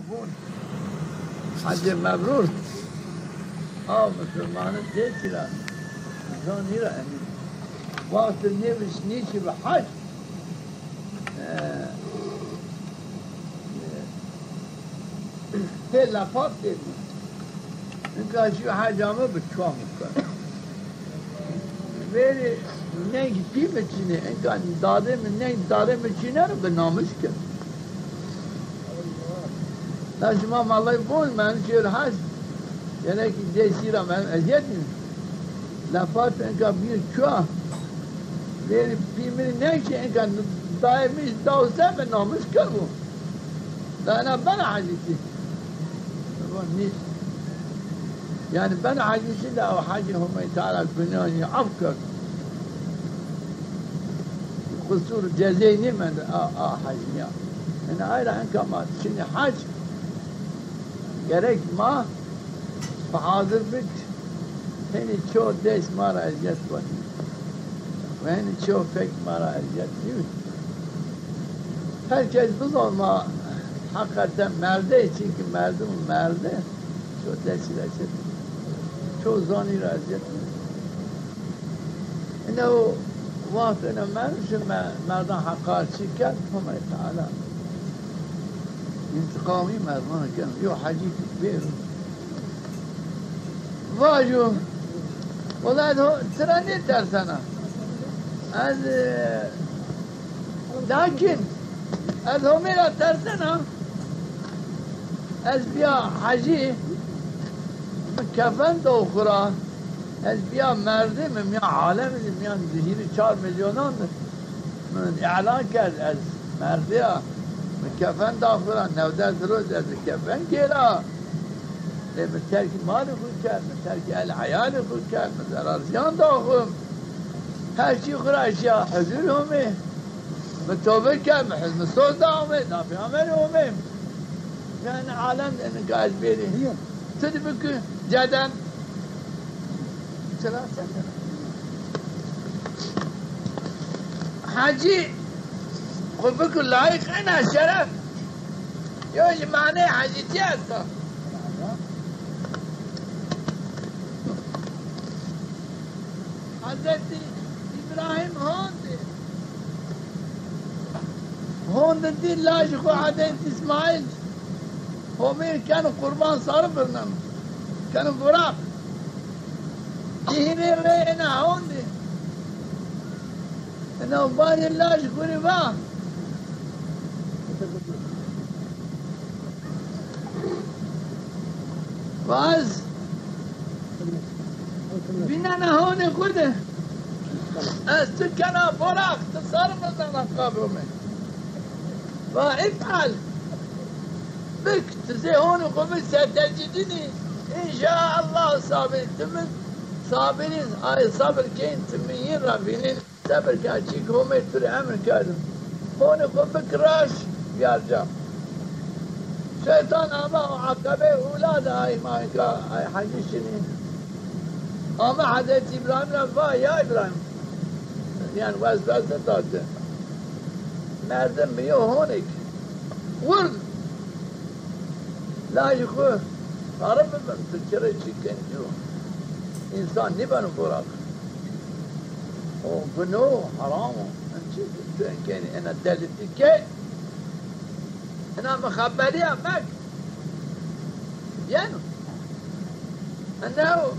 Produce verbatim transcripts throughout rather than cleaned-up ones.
Bon, Hecê Mebrûr a misilmanî dêsî ra, zanî ra emîn. Wextê nêvişnîşî bi hec, e, e, tê lefat têbî. Inka jû hec ame bi çuwa mi kerd. Verî neng pî mi çinê, inka dadê mi neng dadê mi çineno bi namiş keno. La şima malay bon, men şêr hec. Gerek dêsî ra men eziyet mi. Lefat inka bir çuwa. Verî pî mi neng çi, inka dayê mi dawse bi namiş keno. Da ena bena hecî çi? Nî. Yanî bena hecî çi de, o hecî Homey Teala gunahî af kerd. Qusur cezey nêmend a, a hecî ya. Yanî ay ra enka ma çinî hec, gerek ma bi hazir bik. Henî ço dest ma ra eziyet beno. Ve henî ço fek ma ra eziyet nîyo. Her kes bizon ma heqeten merdê, çimkî merdim merde, ço destî ra çet. Ço zonî ra eziyet nîyo. Ine o wext ine merdim şi me-, merdan heqarçî kerd, Homay Teala întiqamî merdan keno. Yo hecî bêro. Vajo, wela ez ho-, tira nêtersena. Ez, e, lakin ez Homê ra tersena. Ez bîya hecî, mi kefen do xwu ra. Ez bîya merdê, mi mîyan alemî de, mîyan di hîrê çar milyonan de. Mi îlan kerd, ez merdê ya. Mi kefen da xwu ra, newdes roj ez kefen gêra. Ê mi terkî malê xwu kerd, mi terkî el eyalê xwu kerd, mi zerar zîyan da xwu. Her çî xwu ra şîya huzur Homê. Mi tobe kerd, mi huzn, mi soz da Homê, da peyxamberê Homê. Yanî alem de nika ez bêrî. Tu di bikî ceden. Hecî xwu bikî layîq ena şeref. Yo jî manê hecîtî esta. Hezretî Îbrahîm hondî. Hondî dî lajê xwu Hezretî Îsmaîl Homê keno qurban, sarî birneno. Keno buraq. Cihîrê rê ena hondî. Ena barê lajê xwu rê va. Va ez vînena honê xwu de. Ez tu kena boraq, tu sarî mi zana qabrê mi. Va îfal. Bik, tu zê honê xwu mi sertecîdînî. Înşaallah sabir. Tu mi sabirîn, ay sabir kên, tu mi yîn ra vînîn. Sebir ke, çîk Homê tu rê emir kerdim. Honê xwu bik raş, biyar ca. Şeytan ama o Aqebe Ula de ay mayka, ay hecî şinî. Ama Hezretî Îbrahîm ra va, ya Îbrahîm, yanî weswese da ci. Merdim bîyo honik. Wird. Lajê xwu sarî bibin, tu çirê çî ken cû. Însan nîbeno boraq. O guno, heram o. En çî tu enkenî ena delîtî ke. Ena mi xeberiya mek. Yeno. Ena o.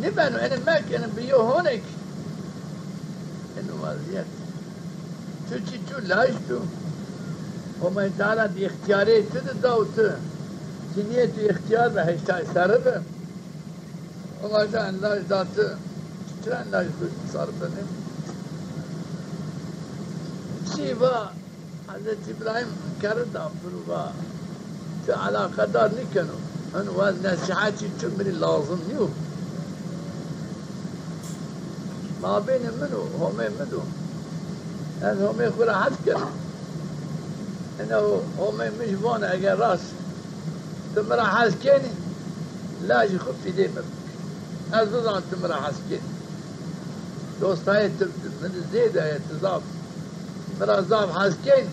Nîbeno, ena mek, ena bîyo honik. Ena wezîyet. Tu çî tu laj tu. Homay Teala di îxtîyarê tu di daw tu. Cinîyê tu îxtîyar bi heştay serrî bi. Homay Teala laj da tu. Çira laj xwu sarî benê? Çî va, Hezretî Îbrahîm kerr da pir va. Ti eleqedar nîkeno. Hin wa nesîhetî tu mi rê lazim nîyo. Mabênê min û Homê mi do. Ez Homê xwu ra hes kena. Ina Homê mi jî vana eger rast ti mi ra hes kenî, lajê xwu fîdê mi bikî. Ez bizan ti mi ra hes kenî. Dostayê ti mi di zêde ye, ti zaf mi ra zaf hes kenî.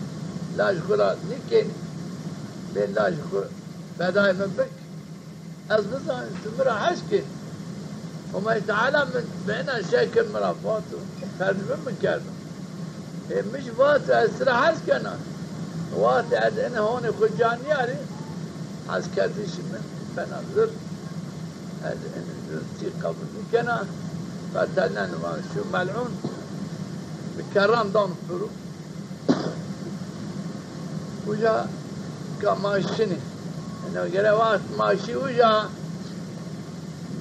laj xwu ra nîkenî. Bê laj xwu fedayê mi bik. Ez bizanî tu mi ra hes kenî. Homay Teala mi bi ina şekil mi ra vato, tecrube mi kerdo. Ê mi jî vato ez tu ra hes kena. Wextê ez ina honê xwu ca nîyarî, heskerdişî mi bena zir. Ez ina zir çî qebul nîkena. Fetelneni, van şu mel'ûn. Bi kerran dano piro. Uca ka ma şinî. Eno gere wext ma şî uca,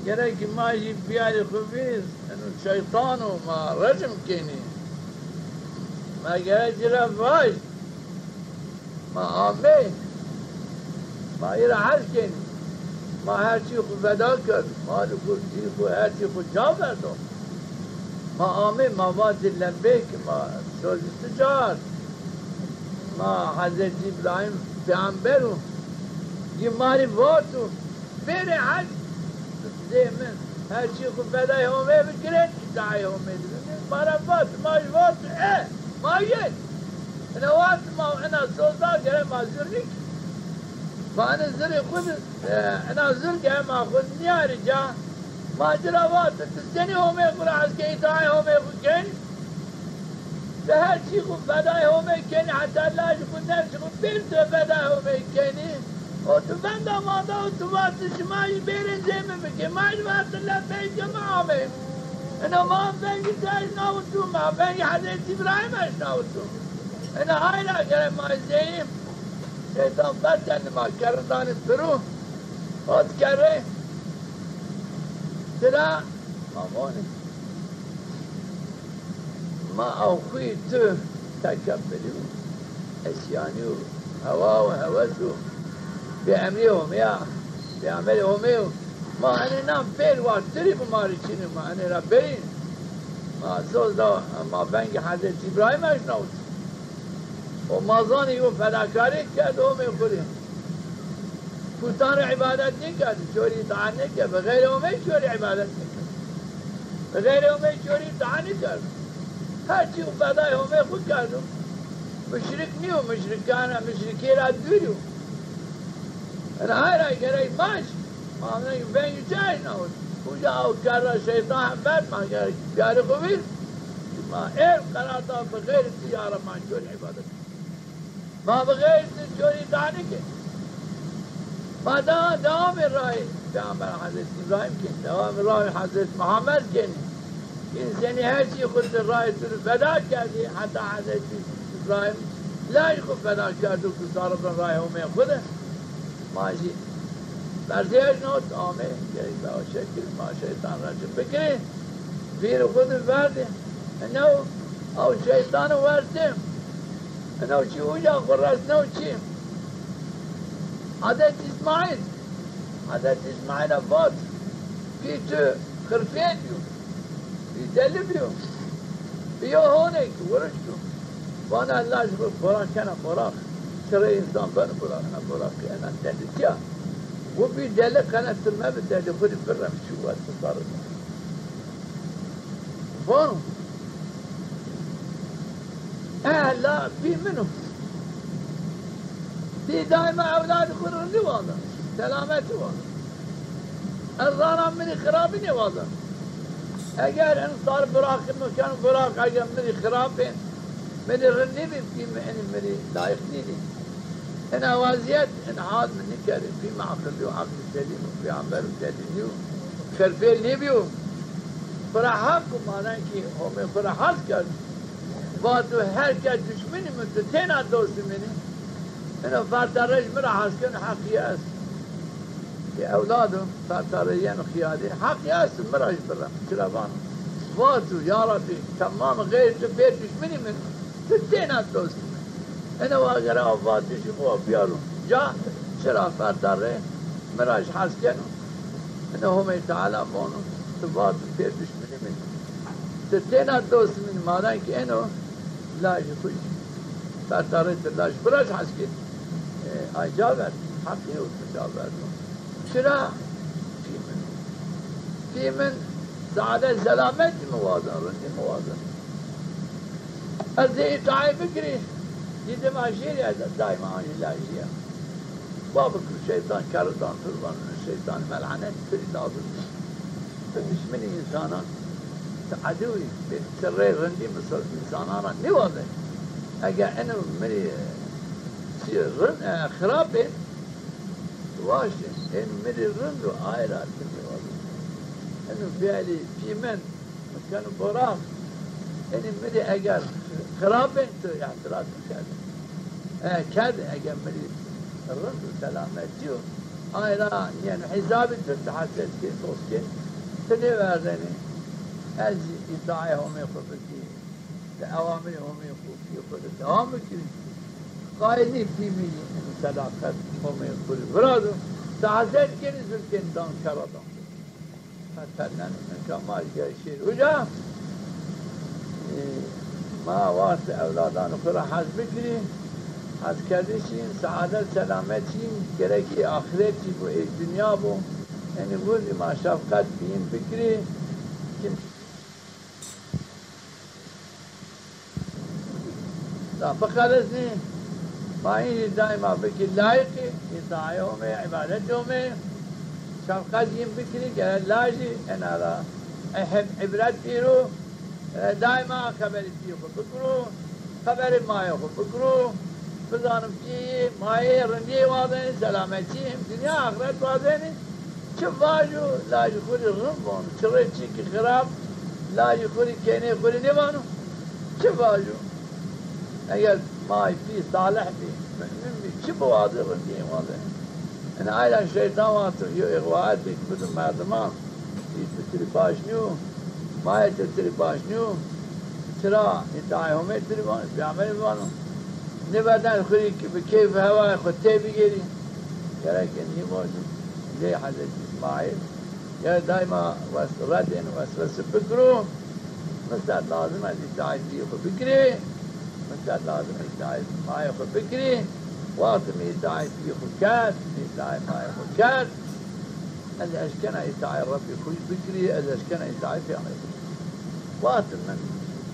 gere ki ma jî biyarî xwu vîr, eno şeytan o, ma recim kenî. Ma gere ci ra vaj. Ma amey. Ma î ra hes kenî. Ma her çî xwu feda kerd. Mal û gurcî xwu, her çî xwu ca verdo. Ma amê, ma vatê lebeyk, ma sozî tu car. Ma Hezretî Îbrahîm peyxamber o. Yî ma rê vato, bêrê hec, zê min, her çî xwu fedayê Homê bikirê, îtaayê Homê dibin. Ma ra vat, ma jî vato, e, ma yê. Ina wext ma ina soz da gere ma zir nîk. Ma ina zirê xwu di, e, ina zir gere ma xwu nîyarî ca. Ma ci ra vat, ti senî Homê xwu ra hes ke, îtaayê Homê xwu kenî? Ti her çî xwu fedayê Homê kenî, heta lajê xwu, nefsê xwu pêr tu fedayê Homê kenî. O tu venda ma da û tu vat şima jî bêrê zê mi bikê. Ma jî vat lebeyk, ma amê. Ina ma vengî tu eşnawitû, ma vengî Hezretî Îbrahîm eşnawitû. Ina hay ra gere ma zeyî. Şeytan fetelni, ma kerrin danî piro. Ot kerrê. Tira ma vonî. Ma aw xwî tu tekebburî û esyanî û hewa û hewes û bêemrî Homê ya, bêemelî Homê yo. Ma enê nan pêr wa tirî bi ma rê çin ê, ma enê ra berîn. Ma soz da, ma vengê Hezretî Îbrahîm eşnawit. O ma zanî yo fedakarî kerd Homê xwu rê. Putan rê îbadet nêkerdo, çorî îtaet nêkerdo. Bi xeyrê Homê çorî îbadet nêkerdo. Bi xeyrê Homê çorî îtaet nêkerdo. Her çî û fedayê Homê xwu kerdo. Muşrik nîyo, muşrikan ra, muşrikî ra dûr o. Ina hay ra gerek ma jî, ma vengî, vengî ci eşnawit. Uca aw kerra şeytan hem berd, ma gerek biyarî xwu vîr. Ma êr qerar da bi xeyrî tu ya ra ma çorî îbadet. Ma bi xeyrî tu çorî îtaet nîkê. Ma da dewamê rayê Peyxamber Hezretî Îbrahîm kenî, dewamê rayê Hezretî Muhammed kenî. Însenî her çî xwu di rayê tu rê feda kerdî, heta Hezretî Îbrahîm lajê xwu feda kerdo ku sare bin rayê Homê xwu de. Ma jî berzê eşnawit, amê, gerek bi aw şekil ma şeytan recim bikirê. Vîrê xwu di verdê. Ino aw şeytani wertê. Ino çî uca xwu resno çî. Hezretî Îsmaîl. Hezretî Îsmaîl ra vat, pî tu xirfê dîyo. Bî deli bîyo. Bîyo honêk, wurişto. Vana laj xwu Buraq kena Buraq. Çirê însan beno Buraq, ena Buraq, ena delîtî ya. Wu bî deli, qene ti mebi, delî xwu rê birem, şî wes sare. Vano, e la pî min o. Pî daîma ewladê xwu rindî wazeno, selametî wazeno. Ez zana mi rê xirabî nêwazeno. Eger in sar Buraqî mi keno, Buraq eger mi rê xirab bê, mi rê rind nêbê, pî mi inî mi rê layiq nîdî. Ina wezîyet, in hal mi nîkerê. Pî mi aqilî yo, aqlî selîm o, peyxamber o, delîlî yo, xirfêl nêbîyo. Xwu ra heq o, manen kî Homê xwu ra hes kerd. Vato her kes duşminî mi, tu têna dostî min î. Ino ferterre jî mi ra hes keno, heqî est. Ê ewlado, ferterre yeno xiyalî, heqî est mi ra jî birem. Çira vano? Vato, ya Rebbî, temamê xeyrê tu pêr duşminî min, tu têna dostî min. Ino wa gere aw vatişî xwu biyaro ca, çira ferterre mi ra jî hes keno. Ino Homey Teala vano, tu vato pêr duşminî min. Ti têna dostî min, maden ki eno lajê xwu jî, fertarê ti laj xwu ra jî hes kên. E, ay ca ver, heqî yo, ti ca ver. Çira? Pî min. Pî min, saadet selamet mi wazen, rindî mi wazen. Ez zê îtaê bikirî. Dîdima jêrî ez daîma an jî lajî ya. Babik û şeytan kerr û dantir vano, şeytan mel'anet, tu rî lazim nîyo. Tu dişminî însanan, tu edewî, bê ti rê rindî misal însanan ra nêwazenî. Eger eno mi rî, e, çi rind, e, xirab ê, waştê. Eno mi rî rind o, aye ra ti nêwazenî. Eno fiilî pî min, mi keno boraq. Enî mi rî eger xirab ê, tu îhtîraz bikerdî. E, kerdî, eger mi rî rind û selametî yo, aye ra, yanî, hesabî tu, tu hesret kên, dost kên, tu nêwerzenî. Ez îtaê Homê xwu bikî, tu ewamirê Homê xwu, pî xwu de dewam bikirî. Qayîl nî pî mi yî, sedaqet Homê xwu rî virazo, tu hesret kenî, zûr kenî dan kerra dan. Qet perneno. Nika ma jî gerek şêrî uca, e, ma wextê ewladanê xwu ra hez bikirî, hezkerdişî yin, seadet selametî yin, gerek ê axiretî bo, ê dinya bo. Enî vûn zî ma şefqet bi yin bikirî. Kim Da bixelisnî, ma yin zî daîma bikî layîqî îtaê Homê, îbadetê Homê, şefqet yin bikirî, gere lajî ena ra ehem îbret bîro, e, daîma xeberê pîyê xwu bikiro, xeberê mayê xwu bikiro, bizano pîyê, mayê rindîyê wazenî, selametî hem dinya axiret wazenî. Çi vajo, lajê xwu rê rind vano, çi rê çîkî xirab, lajê xwu rê kênê xwu rê nêvano. Çi vajo? Eger may, pî salih bî, mumin bî, çi biwazê rindîyê wazenî. Ina ayra şeytan wexto yo îxwaetêk bido merdiman, pî tu ti rê baş nîyo, mayê tu ti rê baş nîyo, çira îtaê Homê ti rê vano, peyxamberî vano. Nêbeden xwu rê ki bi keyf û hewayê xwu têbigêrî. Gereke nîvajo. Lê Hezretî Îsmaîl ya daîma wes-, redên weswese bikiro. Mi ser lazim ez îtaê pîyê xwu bikirî. Mi ser lazim ez îtaê mayê xwu bikirî. Wextî mi îtaê pîyê xwu kerd, mi îtaê mayê xwu kerd. Ez eşkena îtaê Rebbî xwu bikirî, ez eşkena îtaê peyxamberî xwu bikirî. Wextî min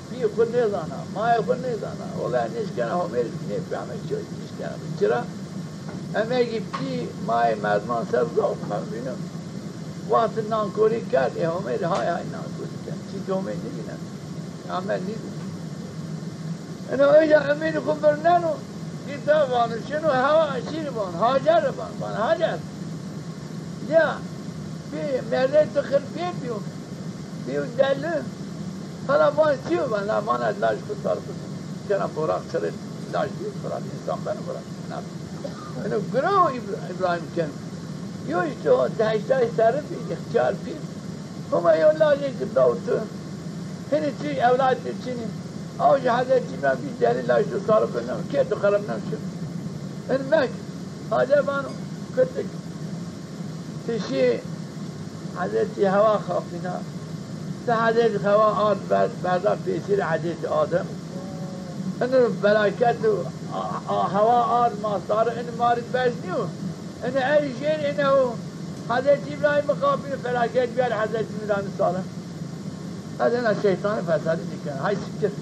pî xwu nêzana, mayê xwu nêzana, wela nêşkena Homêrî nê peyxamberî çi nêşkena. Çira? Emegî pî mayê merdiman ser zof, mem vîno. Wextî nankorî kerd, ê Homêrî hay hay nankorî kerd. Çimkî Homê nêvîneno. Ame nî. Ino êca emîrî xwu birneno, gîta vano, şino hewa şîrî vano, Hacer rê vano, vano, Hacer. Ya, pî merdê tu xil pî bîyo, bîyo deli. Hala van çi yo, van, la van ez laj xwu sar bikir. Kena boraq çirê laj bîyo, boraq însan beno boraq. Ino guro Îbra-, Îbrahîm keno. Yo îşte o heştay serrî bî, îxtîyar pî. Homa yo lajêk daw tu. Hinî tu ewlad tu çinî. Aw jî Hezretî Îbrahîm bî delî laj tu sarif neno. Kê tu xereb neno çi? Hin mek. Hacer vano, kutik. Ti şî Hezretî Hewa xapîna. Ti Hezretî Hewa ard ber-, berda pêsîrê Hezretî Adem. Ino felaket û a, a, hewa ard ma sare, ino ma rê berz nîyo. Ene ey jêr ene o Hezretî Îbrahîmî xapîno, felaket bîyar Hezretî Îbrahîmî sare. Ez ena şeytanî fesadî nêkena. Hay siktir.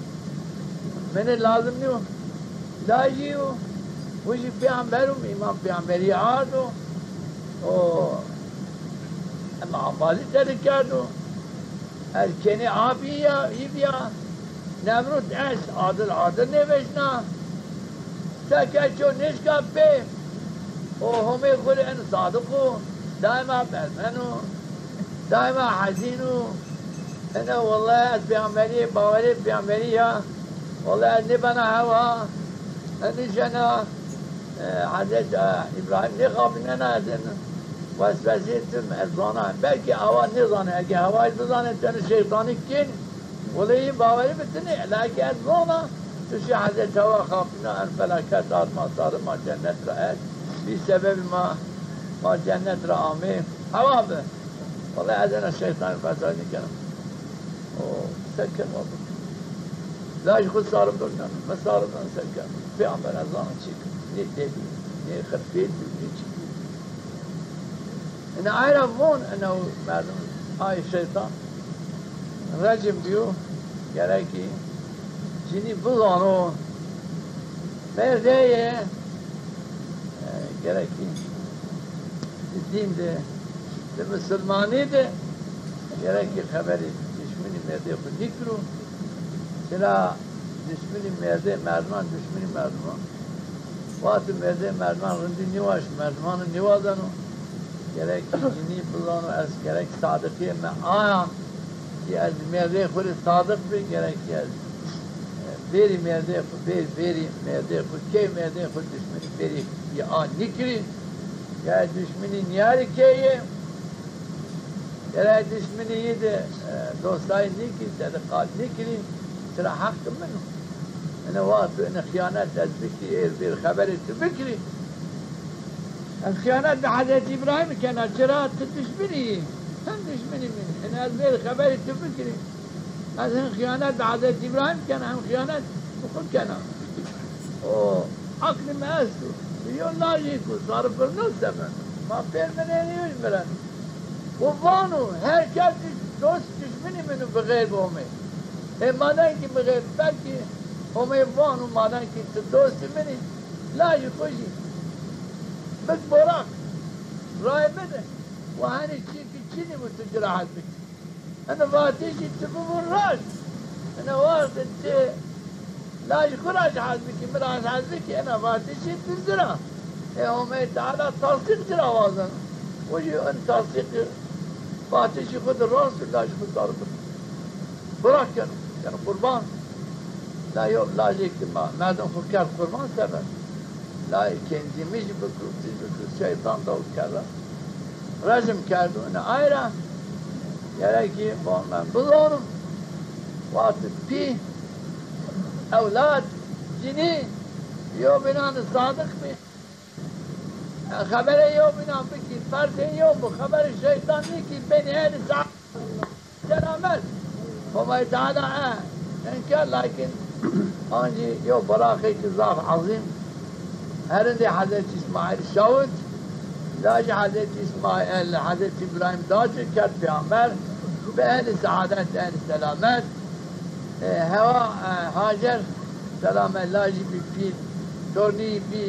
Menê lazim nîyo. Lajî yo. O jî peyxamber o, îman peyxamberîye ardo. O ema ambazî tede kerdo. Ez kenê a bîya, î bîya. Nemrûd est, adil, adil nêvejna. Seke ço nêşka pê. O Homê xwu rê en sadiq o. Daîma bermen o. Daîma hezîn o. Ene wellahî ez peyxamberî, bawerê peyxamberî ya. Wellahî ez nêbena hewa. Ez nêşena, e, Hezret, e, Îbrahîm nêxapînena ez ene. Weswesê tu ez zana. Belkî awa nêzanê. Eke hewayî bizanê, tenê şeytanî kên. Wele yî bawerî bi ti nê, lakî ez zana, tu şî Hezretî Hewa xapîna, en felaket ard ma sare, ma cennet ra est. Bî sebebî ma, ma cennet ra amê. Hewa bi. Wele ez ena şeytanî fesadî nêkena. O, se kema bi. Laj xwu sare birneno, mi sare birneno, se kema. Peyxamber ez zana çi kir. Nê debî, nê xirpêt bî, nê çi bî. Ina ayra von, ina o merdim, ay şeytan. Recim bîyo, gerekî cinî bizano, Mêrdeyê, e, gerekî di dîn de, di misilmanî de gerekî xeberî dişminî mêrdê xwu nîkiro. Çira dişminî mêrdê merdiman, dişminî merdiman. Wextî mêrdê merdiman rindî nîwaşt, merdimanu nîwazeno. Gerekî cinî bizano ez gerek sadiqîyê mi aya. Ki ez mêrdê xwu rê sadiq bî, gerek ki ez, e, bêrî mêrdê xwu, bêrî, bêrî mêrdê xwu, key mêrdê xwu dişminî bêrî yê a nîkirî, ya dişminî nîyarî key yê, gerek dişminî yî de, e, dostayî nîkirî, sediqat nîkirî, sira heqî min o. Ene wext tu ene xîyanet ez bikî, êr bêr xeberê tu bikirî. Ez xîyanet bi Hezretî Îbrahîmî kena, çira ti dişminî yî, hem dişminî min. Ene ez bêr xeberî tu bikirî. Ez hem xîyanet bi Hezretî Îbrahîm kena, hem xîyanet bi xwu kena. O aqlî mi esto. Yo lajêko saribirno semeno. Ma pêr mi nênîyo jî mi ra. O vano, her kes dost dişminî min o bi xeyr bi Homê. E, maden ki bi xeyr, belkî Homê vano, maden ki ti dostî min î, lajê xwu jî bik boraq, rayê mi de. Wa henî çî ki çinî bo tu ci ra hez bikî. Ene vatişî tu bibo raşt. Ene wextê ti lajê xwu ra jî hez bikî, mi ra jî hez bikî, ene vatişî tu ci ra. E, Homey Teala tasdîq ci ra wazeno. O jî en tasdîqî vatişî xwu de rast û lajê xwu sar bikî. Bira keno, keno qurban. La yo lajê ki ma merdim xwu kerd qurban sever. Layê kencî mi jî bikir, ti jî bikir, şeytan daw kerra. Rejim kerdo, ina ay ra gerekî von ben bizonim. Wextî pî, ewlad, cinî, yo bînan sadiq bî. Xeberê yo bînan bikî, ferzê yo bi, xeberê şeytan nîkî, benî her saet. Selamet. Homay Teala e, enker, lakin ancî yo biraqêkî zaf ezîm. Herindê Hezretî Îsmaîl şawit, lajî Hezretî Îsmaîl, Hezretî Îbrahîm daci kerd peyamber, bi ehlî seadet, ehlî selamet. E, hewa, e, Hacer, selamet, lajî bî pîl, tornî bî,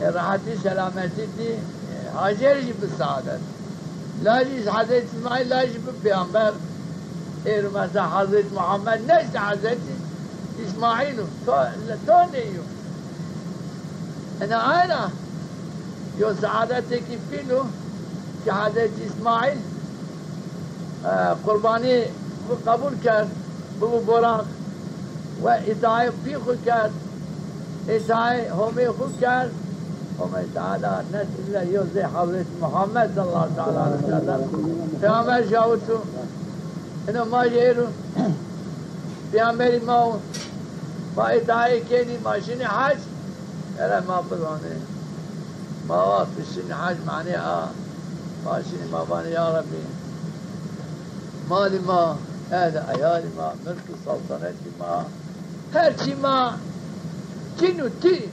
e, rehetî, selametî dî, e, Hacer jî bi seadet. Lajî Hezretî Îsmaîl, lajî bi peyamber. Êro mesela Hezretî Muhammed neştî Hezretî Îsmaîl o. To, to nêyo. Ena ay ra yo seadetêkî pîl o ki Hezretî Îsmaîl, e, qurbanî xwu qebul kerd, bibo boraq. We îtaê pî xwu kerd, îtaê Homê xwu kerd. Homê Teala nesille yo zê Hezretî Muhammed sallallahu teala aleyhi ve sellem peyamber şawito. Ino ma jî êro peyamberî ma o, ma îtaê kenî, ma şinî hec. Ere ma bizanê. Ma wextî şinî hec manê a. Ma şinî ma vanê ya Rebbî, malî ma, ehlî eyalî ma, milk û saltanetî ma, her çî ma cin û tî,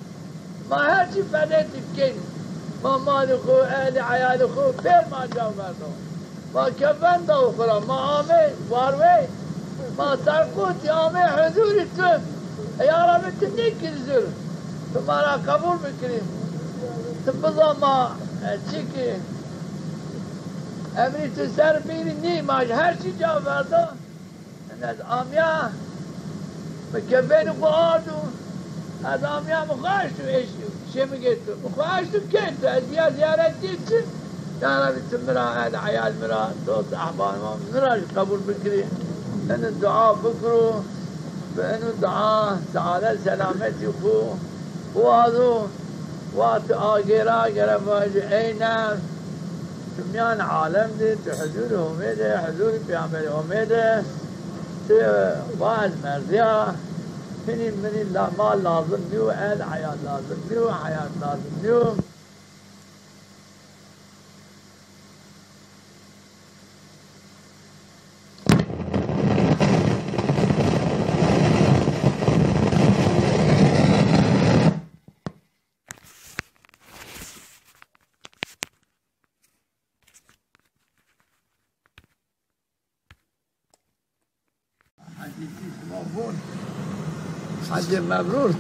ma her çî fedetî kenî. Ma malî xwu, ehlî eyalî xwu pêr ma caw verdo. Ma kefen daw xwu ra, ma amê warwey, ma serqotî amê huzurî tu. Ya Rebbî, tu nêkir zur, tu ma ra qebul bikirî. Tu biza ma, e, çikî emrî tu ser bîrî nî, ma her çî ca verda. Ez amya, mi kefenî xwu ardo, ez amya, mi xwu eşto, eşto, şêmigê tu, mi xwu eşto kê tu, ez ya zîyaretî çi? Ya Rebbî, tu mi ra, ehlî eyal mi ra, dost ehbab ma mi ra jî qebul bikirî. Eno dua bikiro, bi eno dua seadet selametî xwu biwazo. Wextî agêra gere vajî, ey nefs, tu mîyan alem de, tu huzurî Homê de, huzurî Peyamberî Homê de, tu va ez merdîya, hinî minî la-, mal lazim nîyo, el heyat lazim nîyo, heyat lazim nîyo. Hecê şima von. Hecê mebrûr.